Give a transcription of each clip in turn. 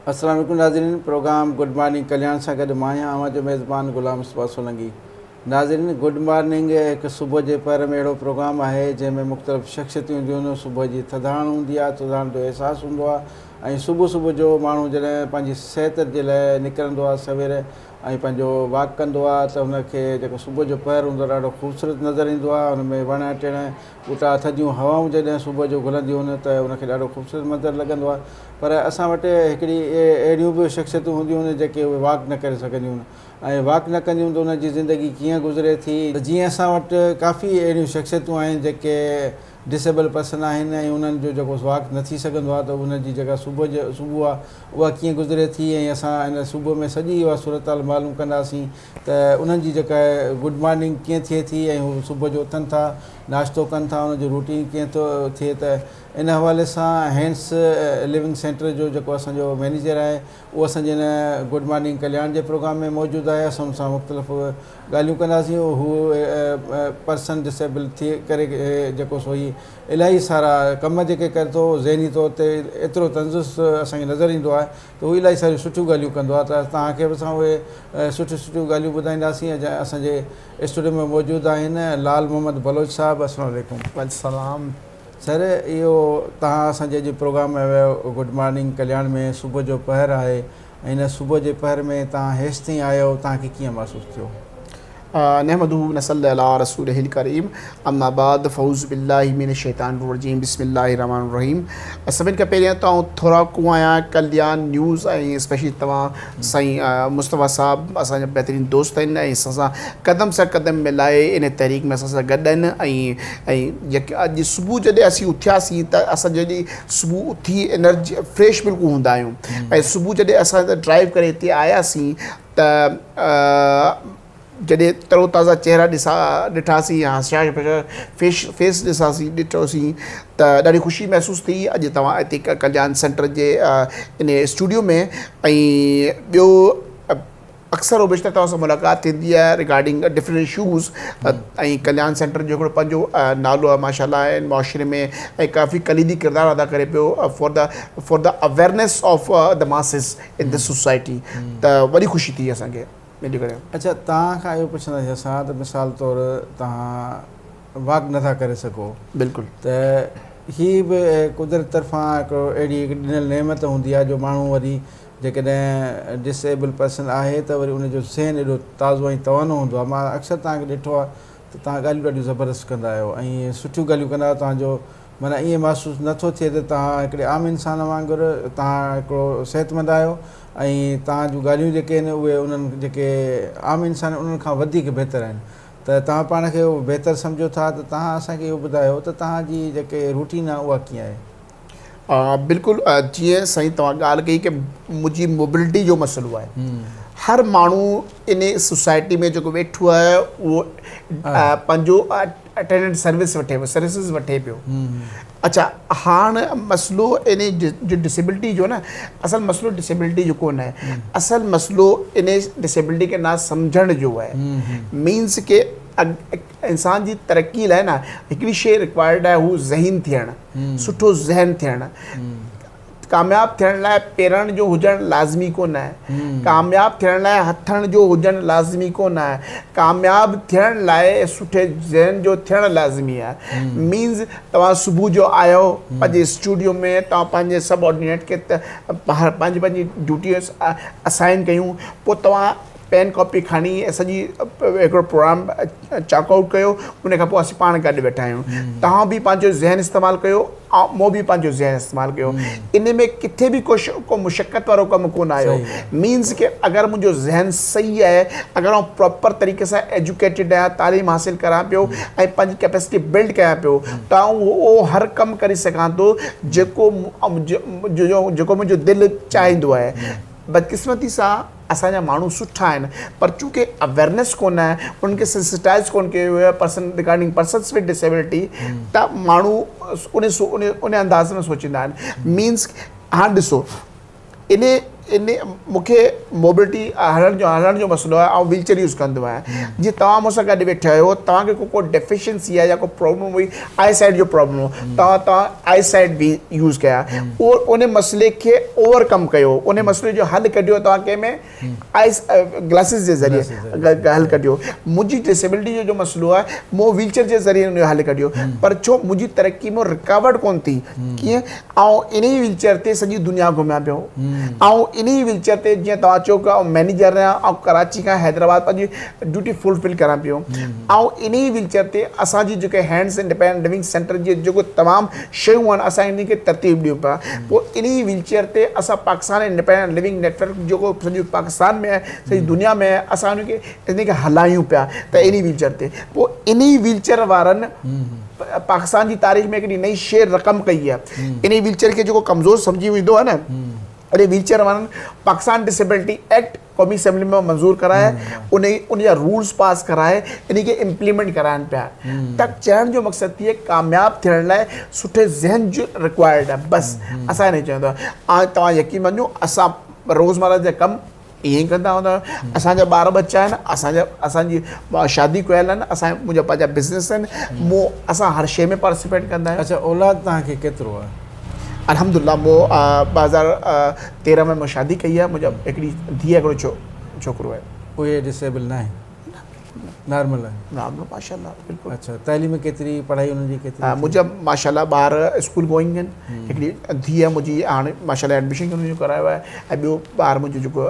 السلام عليڪم ناظرين پروگرام گڊ مارننگ ڪلياڻ سان گڏ مان آهيان اوهان جو ميزبان غلام مصطفيٰ سولنگي ناظرين گڊ مارننگ هڪ صبح جي پهر ۾ اهڙو پروگرام آهي جنهن ۾ مختلف شخصيتون هونديون آهن صبح جي ٿڌاڻ هوندي آهي ٿڌاڻ جو احساس هوندو آهي ۽ صبح صبح جو ماڻهو جڏهن پنهنجي صحت جي لاء نڪرندو آهي سوير ۽ پنهنجو واڪ ڪندو آهي ته هن کي جيڪو صبح جو پهر هوندو آهي ڏاڍو خوبصورت نظر ايندو آهي ان ۾ وڻ ٽڻ ٻوٽا ٿڌيون هوائون جڏهن صبح جو گهلنديون هن ته ان کي ڏاڍو خوبصورت منظر لڳندو آهي پر اسان وٽ هڪڙي اهڙيون به شخصيتون هونديون هن جيڪي اهي واڪ نه ڪري سگهنديون هن ۽ واڪ نه ڪنديون هن ته انهن جي زندگي ڪيئن گذري ٿي. جيئن اسان وٽ ڪافي اهڙيون شخصيتون آهن جيڪي ڊسيبل پرسن آهن ۽ انهن جو جيڪو واڪ نه ٿي سگهندو آهي ته انهن جي جيڪا صبح جو صبح آهي اها ڪيئن گذري ٿي ۽ اسان ان صبح ۾ سڄي اها صورتحال معلوم ڪنداسين ته انهن جي جيڪا گڊ مارننگ ڪيئن ٿئي ٿي ۽ هو صبح جو اٿن ٿا ناشتو ڪن ٿا ان جو روٽين ڪيئن ٿو ٿئي ته ان حوالي سان هينڊس لونگ سينٽر جو جيڪو اسان جو مئنيجر آهي اهو اسان جي هن گڊ مارننگ ڪلياڻ جي پروگرام ۾ موجود آهي اسان ان سان مختلف ڳالهيون ڪنداسين هو پرسن ڊسيبل ٿي ڪري جيڪو سو هي الاهي سارا ڪم جيڪي ڪري ٿو ذهني طور تي ايترو تندرست اسان کي نظر ايندو آهي ته هو الاهي ساريون سٺيون ڳالهيون ڪندو آهي ته توهان کي به اسان اهي سٺيون سٺيون ڳالهيون ٻڌائينداسين ۽ اسان جي اسٽوڊيو ۾ موجود آهن لال محمد بلوچ صاحب السلام عليڪم. وعليڪم السلام. سر اهو توهان اسان جي اڄ پروگرام ۾ آيا آهيو گڊ مارننگ ڪلياڻ ۾ صبح جو پهر آهي ۽ ان صبح جي پهر ۾ توهان هيستائين آيا آهيو توهان کي ڪيئن محسوس ٿيو؟ نحمده ونصلي علي رسوله الڪريم اما بعد فاعوذ بالله من الشيطان الرجيم بسم الله الرحمن الرحيم سڀن کان پهريان ته آئون ٿوراڪو آهيان ڪليان نيوز ۽ اسپيشلي توهان سائين مصطفيٰ صاحب اسان جا بهترين دوست آهن ۽ اسان سان قدم سان قدم ملائي ان تحريڪ ۾ اسان سان گڏ آهن ۽ ۽ اڄ صبح جڏهن اسين اٿياسين ته اسان جڏهن صبح اٿي انرجي فريش بلڪل هوندا آهيون ۽ صبح جڏهن اسان ڊرائيو ڪري هتي آياسين ته جڏهن ترو تازا چهرا ڏسا ڏٺاسين يا هشاش بشاش فيش فيس ڏساسين ڏٺوسين ته ڏاڍي خوشي محسوس ٿي اڄ توهان هتي ڪليان سينٽر جي ان اسٽوڊيو ۾ ۽ ٻيو اڪثر و بيشتر توهان سان ملاقات ٿيندي آهي regarding different issues ۽ Kalyan centre جو هڪڙو پنهنجو نالو آهي ماشاء الله ان معاشري ۾ ۽ ڪافي ڪليدي ڪردار ادا ڪري پيو for the for the awareness of the masses in this society ته وڏي خوشي ٿي اسان کي ملي ڪري. اڇا توهان کان اهو پڇنداسين اسان ته مثال طور توهان واڪ نٿا ڪري سگهو بلڪل ته هي به قدرت طرفان هڪڙو اهڙي هڪ ڏنل نعمت هوندي آهي جو ماڻهو وري جيڪڏهن ڊس ايبل پرسن آهي ته وري ان جو ذهن ايڏو تازو ۽ توانو هوندو آهي مان اڪثر توهان کي ڏٺو آهي ته توهان ڳالهيون ڏاڍيون زبردست ڪندا آهيو ۽ سٺيون ڳالهيون ڪندا آهيو توهان جو معنيٰ ائين محسوس نه ٿو ٿئي ته توهان هڪڙي عام انسان وانگر توهان هڪڙو صحتمند آهيو ۽ توهان جون ڳالهيون جيڪي آهن اهي انهن جيڪي عام انسان آهن انهن کان وڌيڪ بهتر آهن ته توهان پاڻ کي بهتر سمجهو ٿا ته توهان اسان کي اهو ٻڌايو ته توهان جي جيڪي روٽين آهي اها ڪيئن آهي؟ بلڪل جيئن سائين توهان ڳالهه ڪئي ڪي منهنجي موبلٽي جو مسئلو آهي هر ماڻهو ان سوسائٽي ۾ جيڪو ويٺو آهي اهو پنهنجو اٽينڊنٽ سروس وٺي پيو سروسز وٺي پيو اچھا هاڻ مسئلو ان جو ڊسيبلٽي جو نه اصل مسئلو ڊسيبلٽي جو ڪونه آهي اصل مسئلو ان ڊسيبلٽي کي نه سمجھڻ جو آهي مينس ڪي انسان جي ترقي لاء نه هڪڙي شي رڪوائرڊ آهي هو ذهين ٿيڻ سٺو ذهن ٿيڻ ڪامياب ٿيڻ لاء پيرن جو هجڻ لازمي ڪونه آهي. ڪامياب ٿيڻ لاء هٿن جو هجڻ لازمي ڪونه آهي. ڪامياب ٿيڻ لاء سٺي ذهن جو ٿيڻ لازمي آهي. مينز توهان صبح جو آيو پنهنجي اسٽوڊيو ۾ توهان پنهنجي سب آرڊينيٽ کي پنهنجي پنهنجي ڊيوٽي اسائن ڪيون پوء توهان پين ڪاپي کڻي سڄي هڪڙو پروگرام چاڪ آئوٽ ڪيو ان کان پوء اسين پاڻ گڏ ويٺا آهيون توهان به پنهنجو ذهن استعمال ڪيو مون به پنهنجو ذهن استعمال ڪيو ان ۾ ڪٿي به ڪو ڪو مشقت وارو ڪم ڪونه آيو مينز ڪي اگر منهنجو ذهن صحيح آهي اگر آئون پراپر طريقي سان ايجوڪيٽيڊ آهيان تعليم حاصل ڪران پيو ۽ پنهنجي ڪيپيسٽي بلڊ ڪيان پيو ته آئون اهو هر ڪم ڪري سگهان ٿو جيڪو جيڪو منهنجو دل چاهيندو آهي بدقسمتي سان اسان جا ماڻهو سٺا آهن پر چونڪه اويرنيس ڪونه آهي انهن کي سينسٽائز ڪونه ڪيو ويو آهي person regarding persons with disability ته ماڻهو ان ان انداز ۾ سوچيندا آهن مينس هاڻ ڏسو ان ان مون کي موبلٽي هلڻ جو هلڻ جو مسئلو آهي آئون ويل چيئر يوز ڪندو آهيان جيئن توهان مون سان گڏ ويٺا آهيو توهان کي ڪو ڊيفيشنسي آهي يا ڪو پرابلم هئي آئي سائيڊ جو پرابلم هو توهان توهان آئي سائيڊ به يوز ڪيا اهو ان مسئلي کي اوور ڪم ڪيو ان مسئلي جو حل ڪڍيو توهان ڪنهن ۾ آئس گلاسز جي ذريعي حل ڪڍيو منهنجي ڊسيبلٽي جو جو مسئلو آهي مون ويل چيئر جي ذريعي ان جو حل ڪڍيو پر ڇو منهنجي ترقي ۾ رڪاوٽ ڪون ٿي ڪيئن آئون انهي ويل چيئر تي سڄي دنيا گهميان پيو آئون انهي ويل چيئر تي جيئن توهان چئو ڪه آئون مئنيجر آهيان آئون ڪراچي کان حيدرآباد پنهنجي ڊيوٽي فلفل ڪران پيو آئون انهي ويل چيئر تي اسان جي جيڪي هينڊز انڊيپينڊنٽ لونگ سينٽر جي جيڪو تمام شيون آهن اسان انهن کي ترتيب ڏيون پيا پوء انهي ويل چيئر تي اسان پاڪستان انڊيپينڊنٽ لونگ نيٽ ورڪ جيڪو سڄي پاڪستان ۾ آهي سڄي دنيا ۾ آهي اسان ان کي ان کي هلايون پيا ته انهي ويل چيئر تي پوء انهي ويل چيئر وارن پاڪستان جي تاريخ ۾ هڪڙي نئين شير رقم ڪئي آهي انهي ويل چيئر کي جيڪو ڪمزور سمجهي ويندو آهي نه انهي ويل چيئر وارن پاڪستان ڊسيبلٽي ايڪٽ قومي اسيمبلي ۾ منظور ڪرائي ان ان جا رولز پاس ڪرائي ان کي امپليمينٽ ڪرائن پيا ته چئڻ جو مقصد ٿي ڪامياب ٿيڻ لاء سٺي ذهن جو رڪوائرڊ آهي بس اسان نه چوندو آ توهان يقين مڃو اسان روزمره جا ڪم ائين ئي ڪندا هوندا آهيون اسان جا ٻار ٻچا آهن اسان جا اسان جي شادي ڪيل آهن اسان منهنجا پنهنجا بزنس آهن مون اسان هر شي ۾ پارٽيسپيٽ ڪندا آهيون. اڇا اولاد توهان کي ڪيترو آهي؟ الحمدلله مون 2013 ۾ مون شادي ڪئي آهي منهنجا هڪڙي ڌيء هڪڙو ڇوڪرو آهي. اهي ڊسيبل ناهن نارمل آهن. نارمل ماشاءالله بلڪل. اڇا تعليم ڪيتري پڙهائي انهن جي ڪيتري ٿي؟ منهنجا ماشاءالله ٻار اسڪول گوئنگ آهن هڪڙي ڌيء منهنجي هاڻي ماشاءالله ايڊميشن انهن جو ڪرايو آهي ۽ ٻيو ٻار منهنجو جيڪو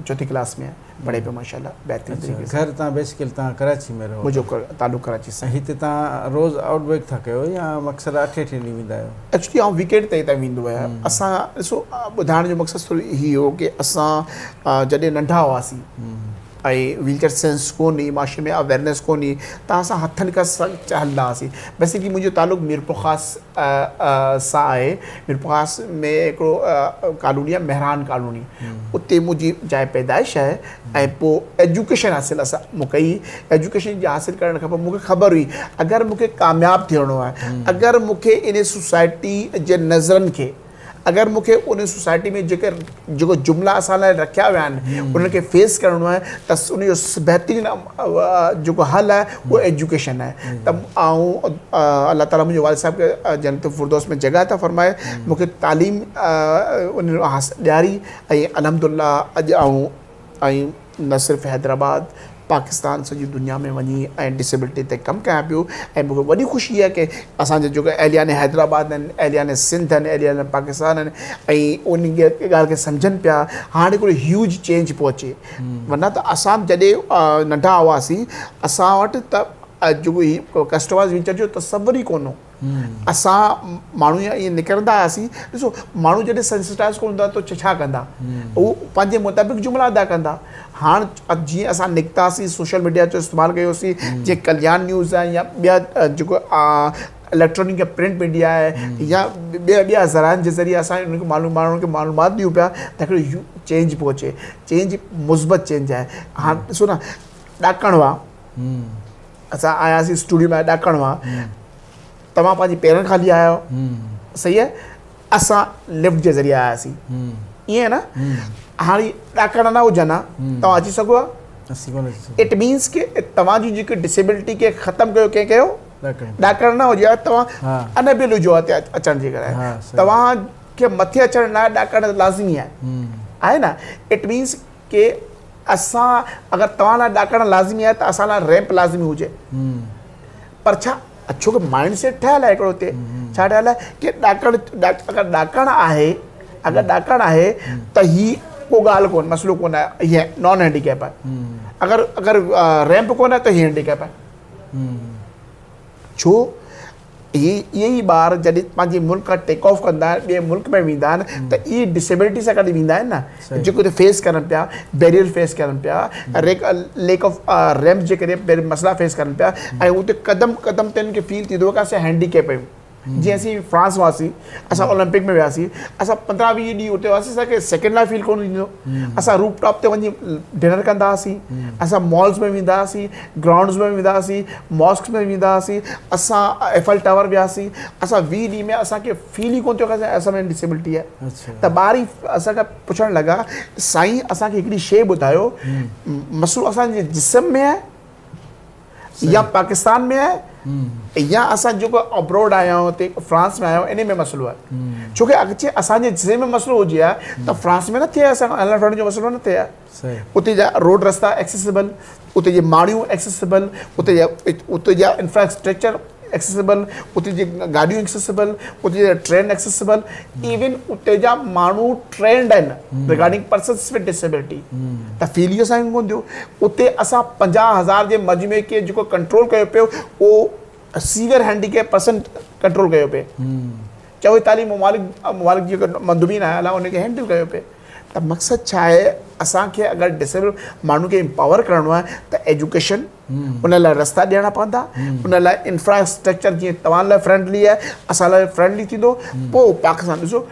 چوٿين ڪلاس ۾ آهي پڙهي پيو ماشاءالله بهترين طريقي سان. گهر تان بيسڪل تان ڪراچي ۾ رهو ٿا؟ منهنجو تعلق ڪراچي سان. ۽ هتي تان روز آئوٽ بيڪ ٿا ڪيو يا مقصد اٺين اٺين ڏينهن ويندا آهيو؟ ايڪچولي آئون ويڪينڊ تي هتان ويندو آهيان. اسان ڏسو ٻڌائڻ جو مقصد ٿورو هي هو ڪي اسان جڏهن ننڍا هئاسين ۽ ويل چيئر سينس ڪونه هئي معاشري ۾ اويرنيس ڪونه هئي ته اسان هٿن کان هلندا هئاسين بيسڪلي منهنجو تعلق ميرپورخاص سان آهي ميرپورخاص ۾ هڪڙو ڪالوني آهي مهراڻ ڪالوني اتي منهنجي جاء پيدائش آهي ۽ پوء ايجوڪيشن حاصل اسان مون ڪئي ايجوڪيشن جي حاصل ڪرڻ کان پوء مون کي خبر هئي اگر مون کي ڪامياب ٿيڻو آهي اگر مون کي ان سوسائٽي جي نظرن کي اگر مون کي ان سوسائٽي ۾ جيڪي جيڪو جملا اسان لاء رکيا ويا آهن انهن کي فيس ڪرڻو آهي ته ان جو بهترين جيڪو حل آهي اهو ايجوڪيشن آهي ته آئون الله تعالي منهنجي والد صاحب کي جنت الفردوس ۾ جڳهه عطا فرمائي مون کي تعليم ان ڏياري ۽ الحمد لله اڄ آئون ۽ نه صرف حيدرآباد پاڪستان سڄي دنيا ۾ وڃي ۽ ڊسيبلٽي تي ڪم ڪيان پيو ۽ مونکي وڏي خوشي آهي ڪي اسان جا جيڪي اهليان حيدرآباد آهن اهليان سنڌ آهن اهليان پاڪستان آهن ۽ ان ڳالهه کي سمجهن پيا هاڻي هڪڙو هيوج چينج پيو اچي ورنه ته اسان جڏهن ننڍا هئاسين اسان وٽ ته جيڪو هي ڪسٽمائز ويل چيئر جو تصور ئي ڪونه هو اسان ماڻهو ائين نڪرندا هئاسين ڏسو ماڻهو جڏهن سينسٽائز ڪونه هوندا ته ڇا ڪندا هو پنهنجي مطابق جملا ادا ڪندا هاڻ جيئن اسان نڪتاسين سوشل ميڊيا جو استعمال ڪيوسين جيئن ڪليان نيوز آهي يا ٻيا جيڪو اليڪٽرانڪ يا پرنٽ ميڊيا آهي يا ٻيا ٻيا ذرائعن جي ذريعي اسان انهن کي معلوم ماڻهن کي معلومات ڏيون پيا ته هڪڙو چينج پيو اچي چينج مثبت چينج آهي هاڻ ڏسو نه ڏاڪڻ هئا اسان آياسين اسٽوڊيو ۾ ڏاڪڻ هئا توهان پنهنجي پيرن کان هلي آيا آهيو صحيح آهي اسان لفٽ جي ذريعي آياسين ائين نه هاڻي ڏاڪڻ نه هجن ها توهان اچي سگهو ها it means ڪي توهان جي جيڪي ڊسيبلٽي کي ختم ڪيو ڪنهن ڪيو ڏاڪڻ نه هجي ها توهان انيبل هجو ها اچڻ جي ڪري توهان کي مٿي اچڻ لاء ڏاڪڻ لازمي آهي آهي نه it means ڪي اسان اگر توهان لاء ڏاڪڻ لازمي آهي ته اسان لاء ريمپ لازمي هجي پر ڇا ڇو ڪه مائنڊ سيٽ ٺهيل آهي هڪڙو هتي ڇا ٺهيل آهي ڪي ڏاڪڻ اگر ڏاڪڻ آهي اگر ڏاڪڻ آهي ته هي ڪو ڳالهه ڪون مسئلو ڪون آهي هي نان هينڊيڪيپ آهي اگر اگر ريمپ ڪون آهي ته هي هينڊيڪيپ آهي ڇو اهي ئي ٻار جڏهن پنهنجي ملڪ کان ٽيڪ آف ڪندا آهن ٻئي ملڪ ۾ ويندا آهن ته اهي ڊسيبلٽي سان گڏ ويندا آهن نه جيڪو هتي فيس ڪرن پيا بيريئر فيس ڪرن پيا ليڪ آف ريمپ جي ڪري مسئلا فيس ڪرن پيا ۽ اتي قدم قدم تي انهن کي فيل ٿيندو آهي ڪه اسان هينڊي ڪيپ آهيون. جيئن اسين فرانس هئاسين اسان اولمپڪ ۾ وياسين اسان 15 20 ڏينهن اتي هئاسين اسان کي سيڪنڊ لاء فيل ڪونه ٿيندو اسان روف ٽاپ تي وڃي ڊنر ڪندا هئاسين اسان مالز ۾ ويندا هئاسين گرائونڊز ۾ ويندا هئاسين ماسڪس ۾ ويندا هئاسين اسان ايفل ٽاور وياسين اسان 20 ڏينهن ۾ اسان کي فيل ئي ڪونه ٿيو ڪه اسان ۾ ڊسيبلٽي آهي ته ٻار ئي اسان کان پڇڻ لڳا سائين اسان کي هڪڙي شيء ٻڌايو مسئلو اسان جي جسم ۾ آهي يا پاڪستان ۾ آهي يا اسان جيڪو ابروڊ آيا آهيون هتي فرانس ۾ آيا آهيون ان ۾ مسئلو آهي ڇو ڪي اڳچي اسان جي جسم ۾ مسئلو هجي ها ته فرانس ۾ نه ٿئي اسان هلڻ ڦرڻ جو مسئلو نه ٿئي ها اتي جا روڊ رستا ايڪسيسبل اتي جي ماڙيون ايڪسيسبل اتي جا اتي جا انفراسٽرڪچر ايڪسيسبل اتي جي گاڏيون ايڪسيسبل اتي جا ٽرين ايڪسيسبل ايون اتي جا ماڻهو ٽرينڊ آهن ريگارڊنگ پرسنس وٿ ڊسيبلٽي ته فيل ئي اسان کي ڪونه ٿيو اتي اسان 50,000 جي مجموعي کي جيڪو ڪنٽرول ڪيو پيو اهو سيويئر هينڊيڪيپ پرسن ڪنٽرول ڪيو پئي 44 ممالڪ ممالڪ جيڪو مندوبين آيل آهي ان کي هينڊل ڪيو پئي ته مقصد ڇا آهي اسان کي اگر ڊسيبل ماڻهن کي امپاور ڪرڻو آهي ته ايجوڪيشن ان لاء رستا ڏيڻا پوندا ان لاء انفراسٽرڪچر جيئن توهان لاء فرينڊلي آهي اسان لاء فرينڊلي ٿيندو پوء پاڪستان ڏسو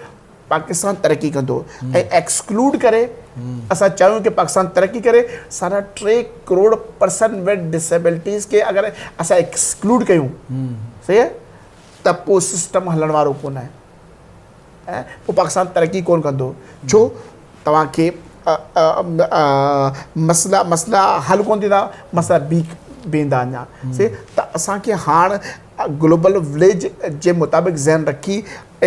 پاڪستان ترقي ڪندو ۽ ايڪسڪلوڊ ڪري اسان چاهيون ڪي پاڪستان ترقي ڪري ساڍا 3 ڪروڙ پرسن وٿ ڊسيبلٽيز کي اگر اسان ايڪسڪلوڊ ڪيون صحيح آهي ته پوء سسٽم هلڻ وارو ڪونه آهي ۽ پوء پاڪستان ترقي ڪونه ڪندو ڇو توهان کي مسئلا مسئلا حل ڪونه ٿيندا مسئلا بيڪ بيهندا اڃا سي ته اسان کي هاڻ گلوبل وليج جي مطابق ذهن رکي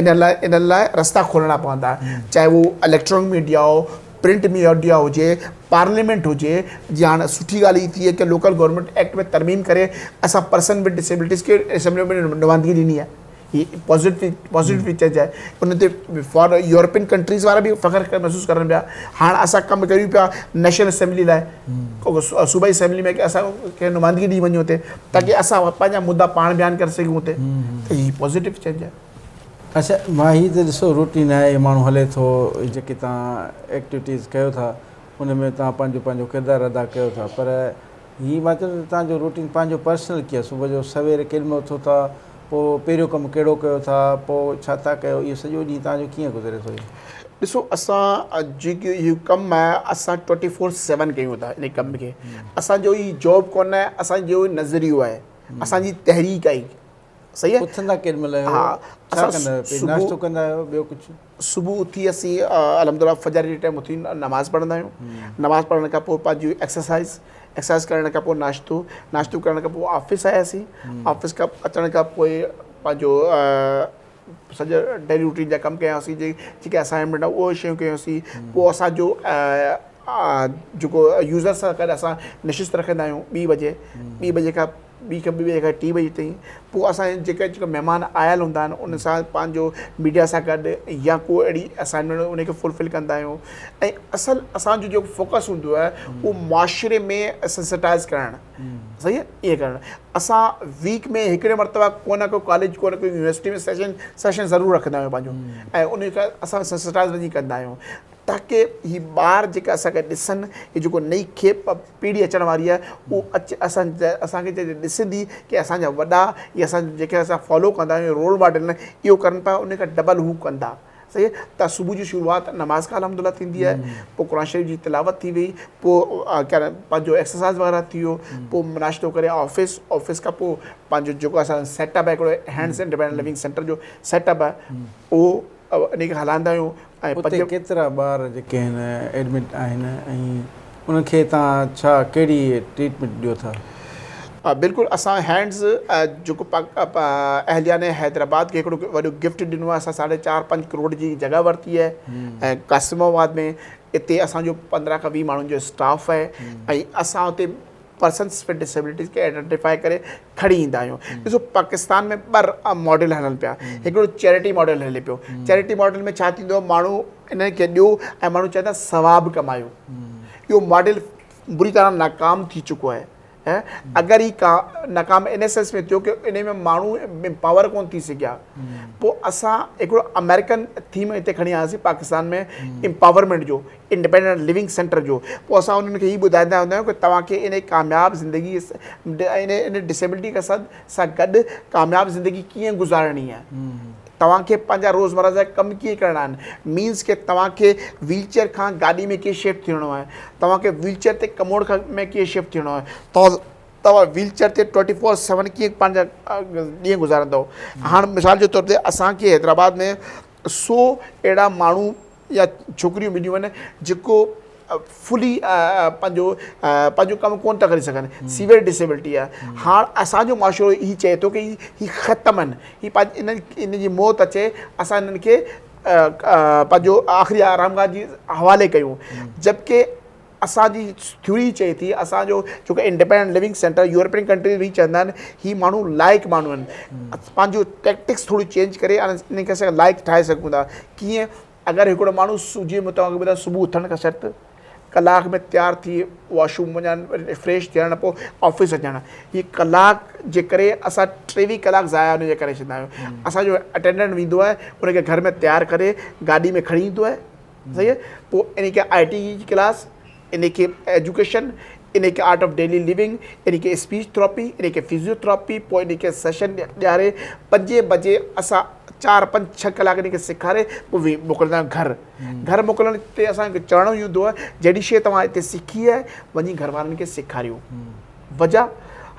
ان لاء ان لاء رستا کولڻا پوندا چاهي اهو اليڪٽرانڪ ميڊيا هو پرنٽ ميڊيا هجي پارليامينٽ هجي جي هاڻ سٺي ڳالهه هي ٿي آهي ڪه لوڪل گورنمينٽ ايڪٽ ۾ ترميم ڪري اسان پرسن وٿ ڊسيبلٽيز کي اسيمبلي ۾ نمائندگي ڏني آهي هي پازيٽو پازيٽو چينج آهي ان تي فار يورپين ڪنٽريز وارا به فخر محسوس ڪرن پيا هاڻ اسان ڪم ڪريون پيا نيشنل اسيمبلي لاء صوبائي اسيمبلي ۾ اسان کي نمائندگي ڏني وڃي اتي تاڪي اسان پنهنجا مدعا پاڻ بيان ڪري سگهون اتي ته هي پازيٽو چينج آهي. اڇا مان هي ته ڏسو روٽين آهي ماڻهو هلي ٿو جيڪي توهان ايڪٽيوٽيز ڪيو ٿا ان ۾ توهان پنهنجو پنهنجو ڪردار ادا ڪيو ٿا پر هي مان چوندس ته توهان جو روٽين پنهنجو پرسنل ڪيئن صبح جو سوير ڪيڏي مهل اٿو ٿا پوء پهريون ڪم ڪهڙو ڪيو ٿا پوء ڇا ٿا ڪيو اهو سڄو ڏينهن توهان جو ڪيئن گذري ٿو. ڏسو اسان جيڪي اهو ڪم آهي اسان ٽوئنٽي فور سيون ڪيون ٿا ان ڪم کي اسان جو هي جاب ڪونه آهي اسان جو نظريو آهي اسان جي تحريڪ آهي صحيح آهي اٿندا ڪيڏي مهل آهيو ها ڇا اسان ڪندا آهيو پهرين صبح ناشتو ڪندا آهيو ٻيو ڪجهه. صبح اٿي اسين الحمدلله فجر جي ٽائيم اٿي نماز پڙهندا آهيون نماز پڙهڻ کان پوء پنهنجي ايڪسرسائز ايڪسرسائز ڪرڻ کان پوء ناشتو ناشتو ڪرڻ کان پوء آفيس آياسين آفيس کان اچڻ کان پوء پنهنجو سڄو ڊيلي روٽين جا ڪم ڪياسين جيڪي اسائنمينٽ آهي اهي شيون ڪيوسين پوء اسانجو جيڪو يوزر سان گڏ اسان نشست رکندا آهيون ٻي بجي ٻي بجي کان ٻي کان ٻي بجي کان ٽي بجي تائين پوء اسان جيڪا جيڪا مهمان آيل هوندا آهن ان سان پنهنجو ميڊيا سان گڏ يا ڪو اهڙي اسائنمينٽ ان کي فلفل ڪندا آهيون ۽ اصل اسانجو جيڪو فوڪس هوندو آهي اهو معاشري ۾ سينسٽائز ڪرڻ صحيح آهي ائين ڪرڻ اسان ويڪ ۾ هڪڙي مرتبه ڪو نه ڪو ڪاليج ڪو نه ڪو يونيورسٽي ۾ سيشن سيشن ضرور رکندا آهيون پنهنجو ۽ ان کي اسان سينسٽائز وڃي ڪندا آهيون تاڪه هي ٻار جيڪا اسان کي ڏسن هي جيڪو نئي کيپ پيڙهي اچڻ واري آهي اهو اچ اسان اسان کي جڏهن ڏسندي ڪي اسان جا وڏا يا اسان جيڪي اسان فالو ڪندا آهيون رول ماڊل آهن اهو ڪرن پيا ان کان ڊبل هو ڪندا صحيح ته صبح جي شروعات نماز کان الحمد لله ٿيندي آهي پوء قرآن شريف جي تلاوت ٿي وئي پوء پنهنجو ايڪسرسائز وغيره ٿي ويو پوء ناشتو ڪري آفيس آفيس کان پوء پنهنجو جيڪو اسان جو سيٽ اپ آهي هڪڙو هينڊز انڊيپينڊنٽ لونگ سينٽر جو سيٽ اپ آهي اهو ان کي هلائيندا آهيون ۽ اتي ڪيترا ٻار جيڪي آهن ايڊمٽ آهن ۽ انهن کي توهان ڇا ڪهڙي ٽريٽمينٽ ڏيو ٿا؟ بلڪل اسان هينڊز جيڪو اهليان حيدرآباد کي هڪڙو وڏو گفٽ ڏنو آهي اسان ساڍي چار پنج ڪروڙ جي جڳهه ورتي آهي ۽ قاسم آباد ۾ اتي اسان جو 15 کان 20 ماڻهن جو اسٽاف آهي ۽ اسان اتي پرسنس وٿ ڊسيبلٽيز کي آئيڊنٽيفائي ڪري کڻي ايندا آهيون ڏسو پاڪستان ۾ ٻه ماڊل هلن پيا هڪڙو چيرٽي ماڊل هلي پيو چيرٽي ماڊل ۾ ڇا ٿيندو آهي ماڻهو انهن کي ڏيو ۽ ماڻهو چوندا ثواب ڪمايو اهو ماڊل بري طرح ناڪام ٿي چڪو آهي اگر هي ڪا ناڪام ان سينس ۾ ٿيو ڪي ان ۾ ماڻهو امپاور ڪون ٿي سگهيا پوء اسان هڪڙو آمريڪن ٿيم هتي کڻي آياسين پاڪستان ۾ امپاورمينٽ جو انڊيپينڊنٽ لونگ سينٽر جو پوء اسان انهن کي هي ٻڌائيندا هوندا آهيون ڪي توهان کي ان ڪامياب زندگي ان ڊسيبلٽي کان سان گڏ ڪامياب زندگي ڪيئن گذارڻي آهي توهان کي پنهنجا روزمره جا ڪم ڪيئن ڪرڻا آهن مينس ڪي توهان کي ويل چيئر کان گاڏي ۾ ڪيئن شفٽ ٿيڻو آهي توهان کي ويل چيئر تي ڪموڊ کان ۾ ڪيئن شفٽ ٿيڻو آهي توهان توهان ويل چيئر تي ٽوئنٽي فور سيون ڪيئن پنهنجا ڏينهن گذارندو هاڻ مثال جي طور تي اسان کي حيدرآباد ۾ سو اهڙا ماڻهو يا ڇوڪريون مليون آهن جيڪو فلي پنهنجو پنهنجو ڪم ڪون ٿا ڪري سگهن سيويئر ڊسيبلٽي آهي هاڻ اسانجو معاشرو هي چئي ٿو ڪي هي ختم آهن هي پنهنجي انهن انهن جي موت اچي اسان انهن کي پنهنجو آخري آرامگاهه جي حوالي ڪيون جبڪه اسان جي ٿيوري چئي ٿي اسان جو جيڪو independent living centre European countries به چوندا آهن هي ماڻهو لائق ماڻهو آهن پنهنجو ٽيڪٽڪس ٿوري چينج ڪري انهن کي اسان لائق ٺاهي سگهون ٿا ڪيئن اگر هڪڙو ماڻهو جيئن مون توهان کي ٻڌايو صبح اٿڻ کان شرط ڪلاڪ ۾ تيار ٿي واش روم وڃڻ فريش ٿيڻ پوء آفيس اچڻ هي ڪلاڪ جي ڪري اسان 23 ڪلاڪ ضايع ان جي ڪري ڇڏيندا آهيون اسان جو اٽينڊنٽ ويندو آهي ان کي گهر ۾ تيار ڪري گاڏي ۾ کڻي ايندو آهي صحيح آهي پوء ان کي آء ٽي جي ڪلاس ان کي ايجوڪيشن ان کي آرٽ آف ڊيلي لونگ ان کي اسپيچ ٿراپي ان کي فزيو ٿراپي پوء ان کي سيشن ڏياري پنجين بجي اسان چار پنج ڇهه ڪلاڪ ان کي سيکاري پوء موڪلندا آهيون گهر گهر موڪلڻ تي اسان کي چوڻو ئي هوندو آهي جهڙي شيء توهان هتي سکي آهي وڃي گهر وارن کي سيکاريو وجه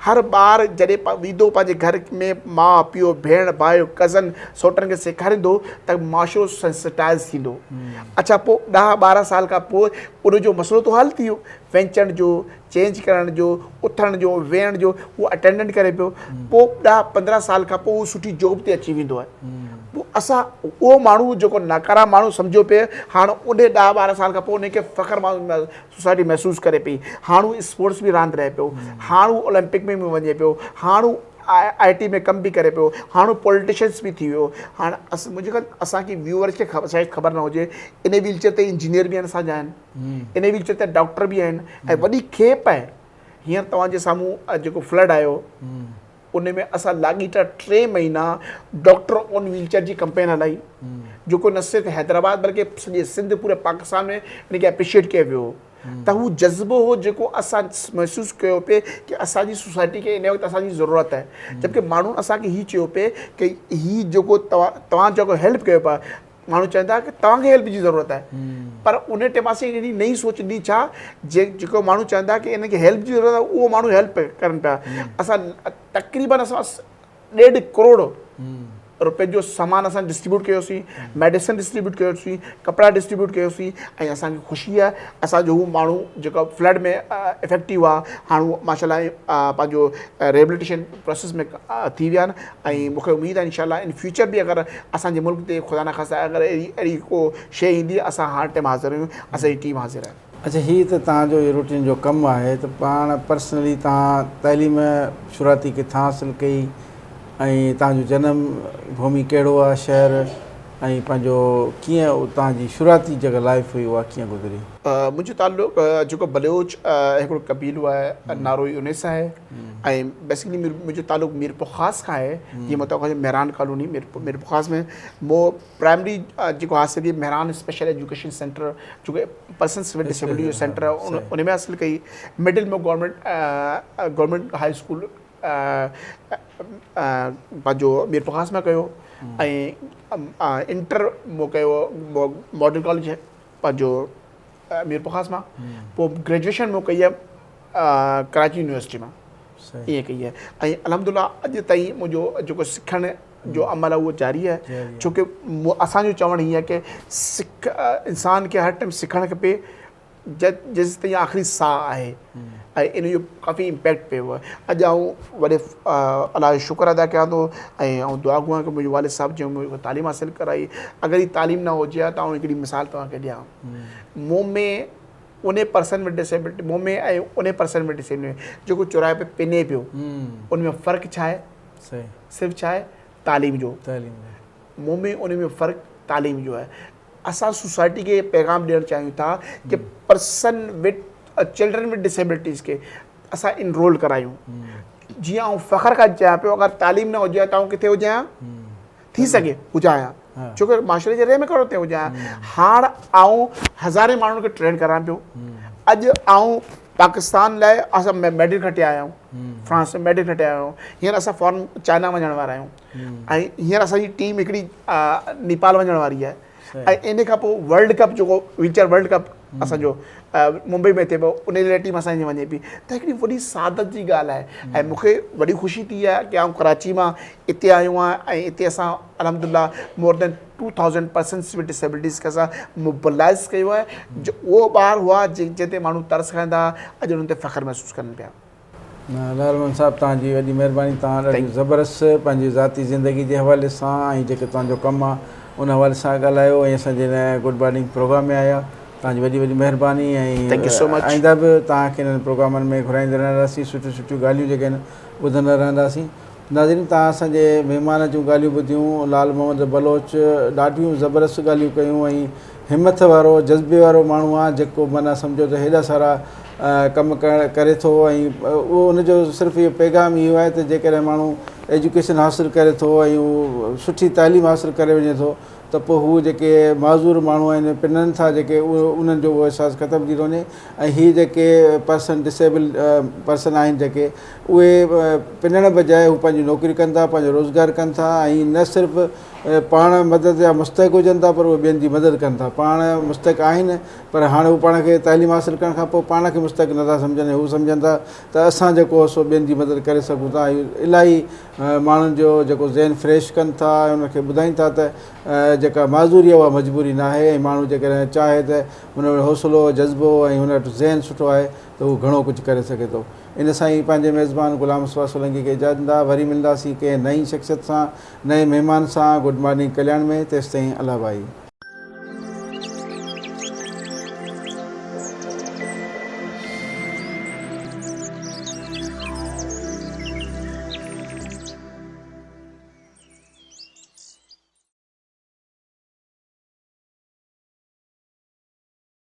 هر ٻار جڏهن ويندو پنهنجي گهر ۾ ماء پيء ڀيڻ ڀاء ڪزن سوٽن کي سيکاريندو ته معاشرو سينسٽائز ٿيندو اڇا پوء ڏهه ٻارهن سال کان پوء ان جو مسئلو ته حل ٿي ويو وينچڻ جو چينج ڪرڻ جو اٿڻ جو ويهڻ جو هو اٽينڊنٽ ڪري پيو پوء ڏهه پندرهن سال کان پوء هو سٺي جاب تي اچي ويندو آهي پوء اسان اهو ماڻهو جيڪو ناڪارا ماڻهو سمجهيو پئي هاڻ ان ڏهه ٻارهن سال کان پوء ان کي فخر سوسائٽي محسوس ڪري پئي هاڻ هو اسپورٽس به راند رهي پيو هاڻ هو اولمپڪ ۾ به وڃي پيو هاڻ هو آء ٽي ۾ ڪم به ڪري پيو هاڻ هو پوليٽيشنس به ٿي ويو هاڻ منهنجي خيال اسان کي ويوئرس کي شايد خبر نه هجي ان ويل چيئر تي انجنيئر به آهن اسان جا آهن ان ويل چيئر تي ڊاڪٽر به آهن ۽ وڏي کيپ آهي هينئر توهان جي سامهون جيڪو فلڊ آيو ان ۾ اسان لاڳيتا ٽي مهينا ڊاڪٽر آن ويل چيئر جي ڪمپين هلائي جيڪو نه صرف حيدرآباد بلڪه سڄي سنڌ پوري پاڪستان ۾ ان کي اپريشيئيٽ ڪيو ويو ته هو جذبو هو جيڪو اسان محسوس ڪيو پئي ڪي اسان جي سوسائٽي کي ان وقت اسان جي ضرورت آهي جبڪه ماڻهن اسان کي هي چيو پئي ڪي هي جيڪو توهان جيڪو هيلپ ڪيو پيا ماڻهو چون ٿا ڪه توهان کي هيلپ جي ضرورت آهي پر ان ٽيم اسين اهڙي نئين سوچ ڏني ڇا جيڪو ماڻهو چون ٿا ڪه انهن کي هيلپ جي ضرورت آهي اهو ماڻهو هيلپ ڪرن پيا اسان تقريبن اسان ڏيڍ ڪروڙ روپين جو سامان اسان ڊسٽريبيوٽ ڪيوسين ميڊيسن ڊسٽريبيوٽ ڪيوسين ڪپڙا ڊسٽريبيوٽ ڪيوسين ۽ اسان کي خوشي آهي اسان جو هو ماڻهو جيڪو فلڊ ۾ افيڪٽو آهي هاڻ هو ماشاء الله پنهنجو ريهبليٽيشن پروسيس ۾ ٿي ويا آهن ۽ مون کي اميد آهي انشاء الله ان فيوچر به اگر اسان جي ملڪ تي خدا نخواسته اگر اهڙي اهڙي ڪو شيء ايندي اسان هر ٽائيم حاضر آهيون اسان جي ٽيم حاضر آهي. اڇا هي ته توهان جو روٽين جو ڪم آهي ته پاڻ پرسنلي توهان تعليم شروعاتي ڪٿان حاصل ڪئي ۽ توهان جو جنم ڀومي ڪهڙو آهي شهر ۽ پنهنجو ڪيئن اتان جي شروعاتي جيڪا لائف هئي اها ڪيئن گذري؟ منهنجو تعلق جيڪو بلوچ هڪڙو قبيلو آهي ناروئي انهي سان آهي ۽ بيسڪلي منهنجو تعلق ميرپورخاص کان آهي جيئن مان توهان کي مهراڻ ڪالوني ميرپورخاص ۾ مون پرائمري جيڪو حاصل ڪئي مهراڻ اسپيشل ايجوڪيشن سينٽر جيڪو پرسنس وٿ ڊسيبلٽي جو سينٽر آهي ان ۾ حاصل ڪئي middle ۾ government government high school پنهنجو ميرپورخاص مان ڪيو ۽ انٽر مون ڪيو ماڊل ڪاليج پنهنجو ميرپورخاص مان پوء گريجوئيشن مون ڪئي آهي ڪراچي يونيورسٽي مان ائين ڪئي آهي ۽ الحمد لله اڄ تائين منهنجو جيڪو سکڻ جو عمل آهي اهو جاري آهي ڇو ڪي اسانجو چوڻ هي آهي ڪي سک انسان کي هر ٽائيم سکڻ کپي جيستائين آخري ساهه آهي ۽ ان جو ڪافي امپيڪٽ پيو آهي اڄ آئون وڏي الله جو شڪر ادا ڪيان ٿو ۽ آئون دعا گهران ڪي منهنجي والد صاحب جنهن مونکي تعليم حاصل ڪرائي اگر هي تعليم نه هجي ها ته آئون هڪڙي مثال توهان کي ڏيان مون ۾ ان پرسن وٿ ڊسيبلٽي مون ۾ ۽ ان پرسن وٿ ڊسيبلٽي جيڪو چوراهي پي پني پيو ان ۾ فرق ڇا آهي صرف ڇا آهي تعليم جو مون ۾ ان ۾ فرق تعليم جو آهي اسان سوسائٽي کي پيغام ڏيڻ چاهيون ٿا ڪي person with children with disabilities کي اسان انرول ڪرايون. جيئن آئون فخر کان چيان پيو اگر تعليم نه هجي ها ته آئون ڪٿي هجان ها؟ ٿي سگهي هجان ها ڇو ڪه معاشري جي ري ۾ ڪرو تي هجان ها. هاڻ آئون هزارين ماڻهن کي ٽرين ڪران پيو. اڄ آئون پاڪستان لاء اسان ميڊل کٽي آيا آهيون، فرانس ۾ ميڊل کٽي آيا آهيون، هينئر اسان فارن چائنا وڃڻ وارا آهيون ۽ هينئر اسان جي ٽيم هڪڙي نيپال وڃڻ واري آهي ۽ ان کان پوء ورلڊ ڪپ جيڪو ويل چيئر ورلڊ ڪپ اسان جو ممبئي ۾ ٿئي پيو ان لاء ٽيم اسان جي وڃي پئي ته هڪڙي وڏي سعادت جي ڳالهه آهي ۽ مون کي وڏي خوشي ٿي آهي ڪي آئون ڪراچي مان اتي آيو آهيان ۽ اتي اسان الحمد لله more than 2000 persons with disabilities کي اسان موبلائز ڪيو آهي جو اهو ٻار هئا جنهن تي ماڻهو ترس کائيندا هئا اڄ انهن تي فخر محسوس ڪن پيا. لعل محمد صاحب توهان جي وڏي مهرباني توهان ڏاڍي زبردست پنهنجي ذاتي زندگي جي حوالي سان ۽ جيڪي توهان جو ڪم آ ان حوالي سان ڳالهايو ۽ اسان جي هن گڊ مارننگ پروگرام ۾ آيا توهان جي وڏي وڏي مهرباني ۽ آئنده به توهان کي انهن پروگرامن ۾ گهرائيندا رهنداسين سٺيون سٺيون ڳالهيون جيڪي آهن ٻڌندا رهنداسين ناظرين توهان اسان جي مهمان جون ڳالهيون ٻڌيون لال محمد بلوچ ڏاڍيون زبردست ڳالهيون ڪيون ۽ همٿ وارو جذبي وارو ماڻهو آ جيڪو معنيٰ سمجهو ته هيڏا سارا ڪم ڪري ٿو ۽ اهو ان جو صرف اهو پيغام اهو آهي ته جيڪڏهن ماڻهو ايجوڪيشن حاصل ڪري ٿو ۽ اهو سٺي تعليم حاصل ڪري وڃي ٿو ته پوء هو جيڪي معذور ماڻهو آهن پنن ٿا جيڪي اهو انهن جو اهو احساس ختم ٿي ٿو وڃي ۽ هي جيڪي پرسن ڊسيبل پرسن آهن جيڪي اهي پنڻ بجاء هو پنهنجي نوڪري ڪن ٿا پنهنجو روزگار ڪن ٿا ۽ نه صرف پاڻ مدد جا مستحق هجن ٿا پر اهي ٻين جي مدد ڪن ٿا پاڻ مستحق آهن پر هاڻي هو پاڻ کي تعليم حاصل ڪرڻ کان پوء پاڻ کي مستحق نٿا سمجهن ۽ هو سمجهن ٿا ته اسان جيڪو سو ٻين جي مدد ڪري سگهون ٿا ۽ الاهي ماڻهن جو جيڪو ذهن فريش ڪن ٿا ۽ انهن کي ٻڌائين ٿا ته جيڪا معذوري آهي اها مجبوري ناهي ۽ ماڻهو جيڪڏهن چاهي ته هن وٽ حوصلو جذبو ۽ هن وٽ ذهن سٺو آهي ته هو گهڻو ڪجهه ڪري سگهي ٿو. ان سان ئي پنهنجي ميزبان غلام مصطفيٰ سولنگي کي اجازت ڏيندا. وري ملنداسين ڪنهن نئين شخصيت سان نئين مهمان سان گڊ مارننگ ڪلياڻ ۾ تيستائين الله ڀائي.